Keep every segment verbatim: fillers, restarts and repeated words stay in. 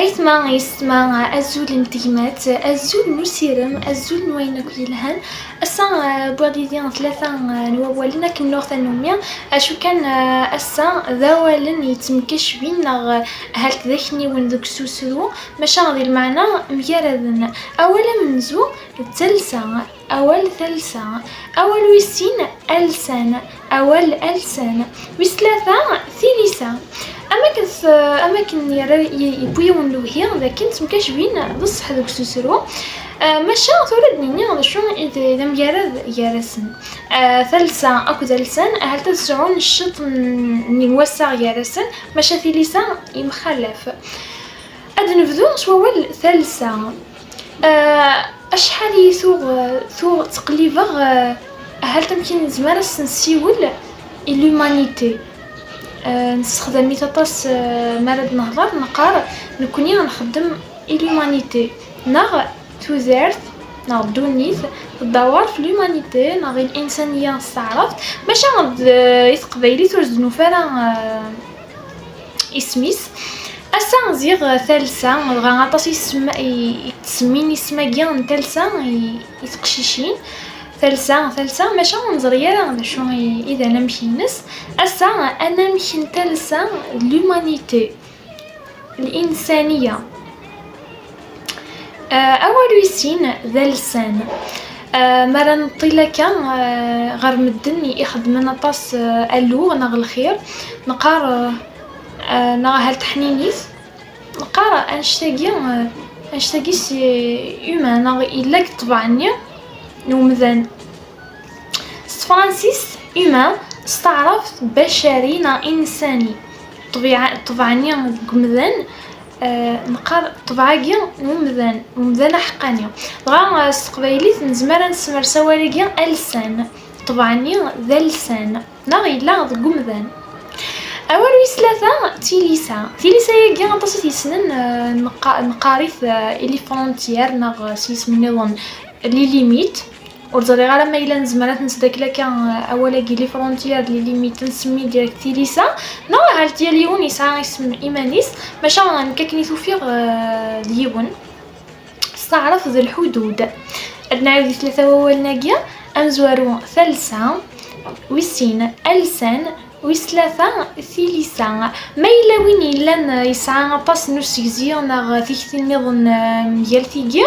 Aytma, yessetma, azul n tegmat, azul n usirem, azul n wayen akk yelhan. Ass-a, eh, wwiɣ-d yid-i tlata, eh, n wawalen akken nuɣ tannumi. Acu kan, eh, ass-a d awalen yettemkacwin neɣ, eh, ahat d akniwen deg ususru, maca di lmeɛna mgaraden. Awal amenzu d talsa. Awal talsa. Awal wis sin, alsan. Awal alsan. Wis tlata, tilisa. Am akken t-, am akken yerra y-, yewwi yiwen lewhi d akken ttemkacwin d ṣṣeḥ deg ususru. Ah, maca tura ad d-nini d acu i d, d amgarad gar-asen. Ah, talsa akked alsan, ahat ad sɛun ciṭ n, n wassaɣ gar-asen, maca tilisa yemxalaf. Ad nebdu s wawal talsa. Ah, acḥal i tuɣ, tuɣ ttqellibeɣ, ah, ahat amek i nezmer ad s-nessiwel i l'humanité. Ah, nessexdam-it aṭas, ah, mi ara d-nehḍer, neqqar nekkni nxeddem i l'humanité, neɣ tudert, neɣ ddunit, teddawer f l'humanité, neɣ i l'insaniya s taɛrabt, maca d, i teqbaylit ur s-d-nufi ara, ah, isem-is. Ass-a ziɣ talsa, dɣa aṭas i ssem-, i, i ttsemmin isem-agi n talsa i, i teqcicin. Talsa, talsa, maca ur neẓri ara d acu i, i d anamek-ines. Ass-a, anamek n talsa, l'humanité, l'insaniya. Ah, awal wis sin d alsan. Ah, mi ara neṭṭil akka, ah, ɣer medden i ixeddmen aṭas, ah, aluɣ neɣ lxir, neqqar, ah, ah, neɣ ahat teḥninit, neqqar annect-agi, ah, annect-agi c'est humain, neɣ yella deg ṭṭbeɛ-nni n umdan. S tefransist, humain, s taɛrabt, bacari neɣ insani. Ṭṭbiɛa-, ṭṭbeɛ-nni deg umdan, eh, neqqar ṭṭbeɛ-agi n umdan, umdan aḥeqqani. Dɣa, eh, s teqbaylit nezmer ad nessemres awal-agi alsan. Ṭṭbeɛ-nni d alsan, neɣ yella deg umdan. Awal wis tlata, tilisa. Tilisa-agi aṭas i t-yessnen, eh, neqqa-, neqqar-it, eh, i les frontières, neɣ, eh, s yisem nniḍen, les limites. Ur ẓriɣ ara ma yella nezmer ad t-nesdakel akka, eh, awal-agi, les frontières, les limites, ad nsemmi direct tilisa, neɣ ahat yal yiwen yesɛa isem iman-is, maca nekk akken i t-ufiɣ, eh, d yiwen. S taɛrabt d lḥudud. Ad nɛiwed i tlata wawalen-agi, amezwaru talsa, wis sin alsan, wis tlata tilisa. Ma yella win yellan, eh, yesɛa aṭas n usegzi neɣ tikti nniḍen, eh, mgal tigi,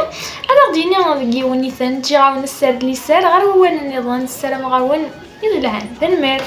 ad aɣ-d-yini deg yiwen-iten, ǧǧiɣ-awen assared liser ɣer wawalen nniḍen, ssarameɣ-awen i d lhan. Tanemmirt.